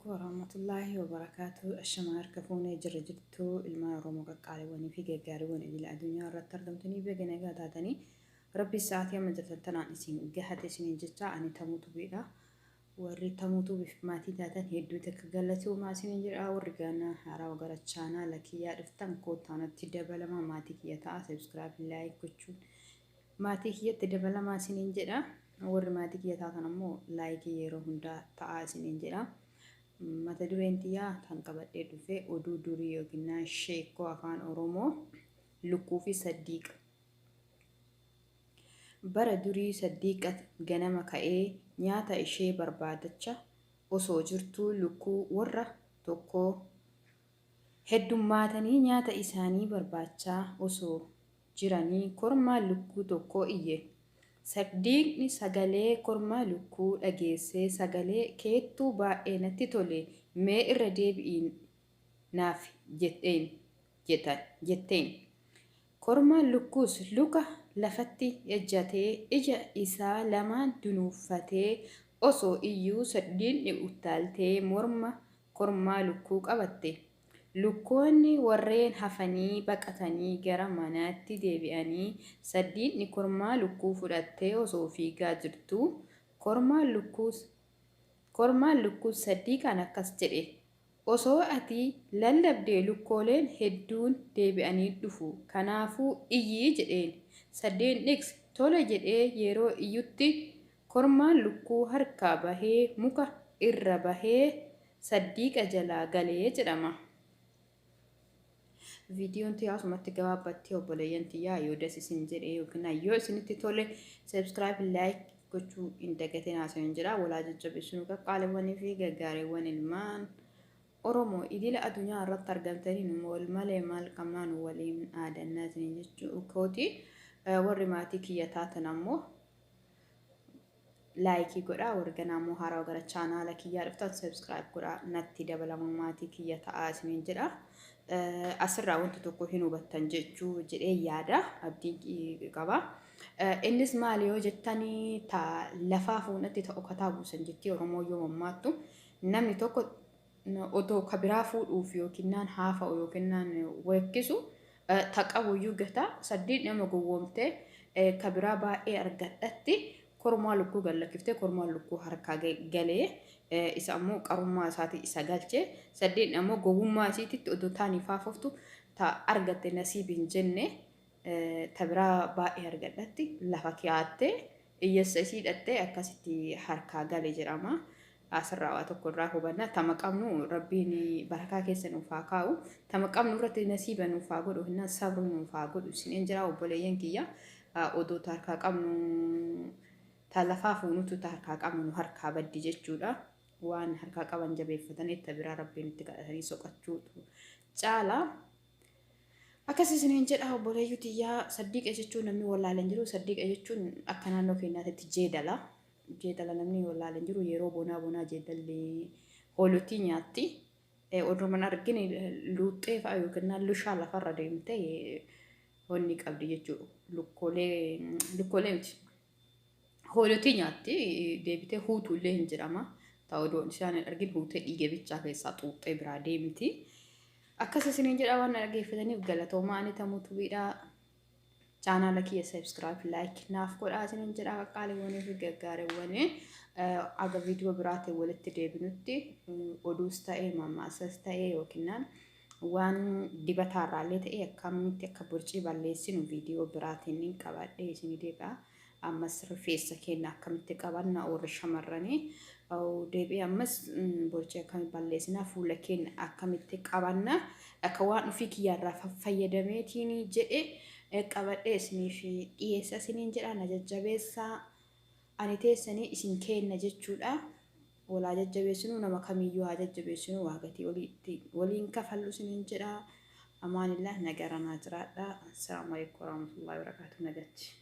Alaikum warahmatullaahi wabarakaatu. Ashama harka fuunee jirra jirtu ilmaan Oromoo qaqqaaliiwwanii fi gaggaariiwwan idila addunyaa irratti argamtanii baga nagaa taatanii rabbi sa'aatii amma jirtan tanaan isin gahate isiniin jecha ani Tamuu Tubiidha. Warri Tamuu Tubiif maatii taatan hedduu takka galatoomaa isiniin jedha. Warri gaana haarawaa gara chaanaala kiyyaa dhuftan koottaanatti dabalamaa maatii kiyya ta'a. Subscribe, like gochuun maatii kiyyatti dabalamaa isiniin jedha. Warri maatii kiyya taatan ammoo like yeroo hundaa ta'aa isiniin jedha. Mata dureen tiyyaa kan qabadhee dhufe oduu durii yookiin sheekkoo afaan Oromoo lukkuu fi saddiiqa. Bara durii Saddiiqa ganama ka'ee nyaata ishee barbaadacha osoo jirtuu lukkuu warra tokkoo heddummaatanii nyaata isaanii barbaachaa osoo jiranii kormaan lukkuu tokkoo iyye. Saddiiqni sagalee kormaa lukkuu dhageessee sagalee keettuu baay'ee natti tole mee irra deebi'ii naaf jetteen. Kormaan lukkuus luka lafatti ejjatee ija isaa lamaan dunuuffatee osoo iyyuu saddiiqni utaaltee morma kormaa lukkuu qabatte. Lukkoonni warreen hafanii baqatanii gara manaatti deebi'anii saddiiqni kormaa lukkuu fudhattee osoo fiigaa jirtuu kormaan lukkuus saddiiqaan akkas jedhe osoo ati lallabdee lukkooleen hedduun deebi'anii dhufu kanaafuu iyyi jedheen. Saddiiqnis tole jedhee yeroo iyyutti kormaan lukkuu harkaa bahee muka irra bahee saddiiqa jalaa galee jedhama. Viidiyoon tiyyaa asumatti gabaabbattee obboleeyyan tiyyaa yoo das isin jedhe yookiin yoo isinitti tole subscribe, like gochuu hin dagatinaa isinin jedha. Walaa jajjabeessinuu qaqqaaliiwwanii fi gaggaareewwan ilmaan Oromoo idila addunyaa irratti argamtanii nu wal malee maal qabnaa nu waliin aadannaa isinin jechuu kooti. Warri maatii kiyya taatan ammoo like godhaa. Warri ganaa immoo haarawaa gara chaanaala kiyyaa dhuftan subscribe godhaa natti dabalama maatii kiyya ta'aa isiniin jedha. Asirraa wanti tokko hin hubattan jechuu jedhee yaada abdiin qaba. Innis maali yoo jettanii ta lafaa fuunatti ta'u kataa buusan jettee Oromoo yoo mammaattu namni tokko otoo ka biraa fuudhuuf yookiin naan haafa'u yookiin naan weekkisu ta qabuyyuu gata saddiin nama gowwoomtee ka biraa baay'ee argadhatti kormaa lukkuu gallakkiftee kormaa lukkuu harkaa galee isa ammoo qarummaa isaatii isa galche saddiin ammoo gowwummaa isiititti odoo taaniif haafoftu ta argatte nasiib hin jenne ta biraa baay'ee argadhatti lafa kiyaattee iyyeessa isii hidhattee akkasitti harkaa gale jedhama. Asirraa waa tokko irraa hubanna. Tama qabnu rabbiin barakaa keessa nuuf haa kaa'u. Tama qabnu irratti nasiiba nuuf haa godhu. Hinnaan sabri nuuf haa godhu. Isiniin jira obboleeyyan kiyya. Odoo ta harkaa qabnu ta lafaa fuunutu ta harkaa qabnu nu harkaa baddi jechuudha. Waan harkaa qaban jabeeffatanii ta biraa rabbiin itti kadhatanii soqachuutu caala. Akkas isiniin jedha obboleeyyuu tiyyaa saddiiqa jechuun namni wallaaleen jiru saddiiqa jechuun akka naannoo keenyaatti jeedala. Jeedala namni wallaaleen jiru yeroo bonaa bonaa jeedalli hoolotii nyaatti. Odoo mana argine luuxxee fa'a yookiin lushaa lafarra deemtee wanni qabdi jechuudha. Lukkoolee lukkoolee miti. Hoolotii nyaatti deebitee huutuu illee hin jedhama. Ta'u odoo isaan hin argin huutee dhiiga bichaa keessaa xuuxxee biraa deemti. Akkas isiniin jedha waan dhaggeeffataniif galatoomaa ani Tamuu Tubiidha. Chaanaala kiyya subscribe like naaf godhaa isiniin jedha qaqqaaliiwwanii fi gaggaareewwanii aga viidiyoo biraatiin walitti deebinutti oduus ta'ee mammaasas ta'ee yookiin waan dibataarraallee ta'ee akkamitti akka borcii balleessinu viidiyoo biraatiin ni qabadhee isinii deebi'a. Ammas rifeensa keenya akkamitti qabanna warri shamarranii deebi'ee ammas borcii akkamitti balleessina fuula keenya akkamitti qabanna akka waan ofii kiyyaarraa fayyadameetiin jedhe qabadhee isiniif dhiyeessa isiniin jedha na jajjabeessaa ani teessanii isin kenna jechuudha. Walaa jajjabeessinuu nama kamiyyuu haa jajjabeessinuu waa gatii waliin kafallu isiniin jedha. Amaanillah nagaranaa jiraadha. Assalaamu alaikum warahmatullahi wabarakatuh nagatti.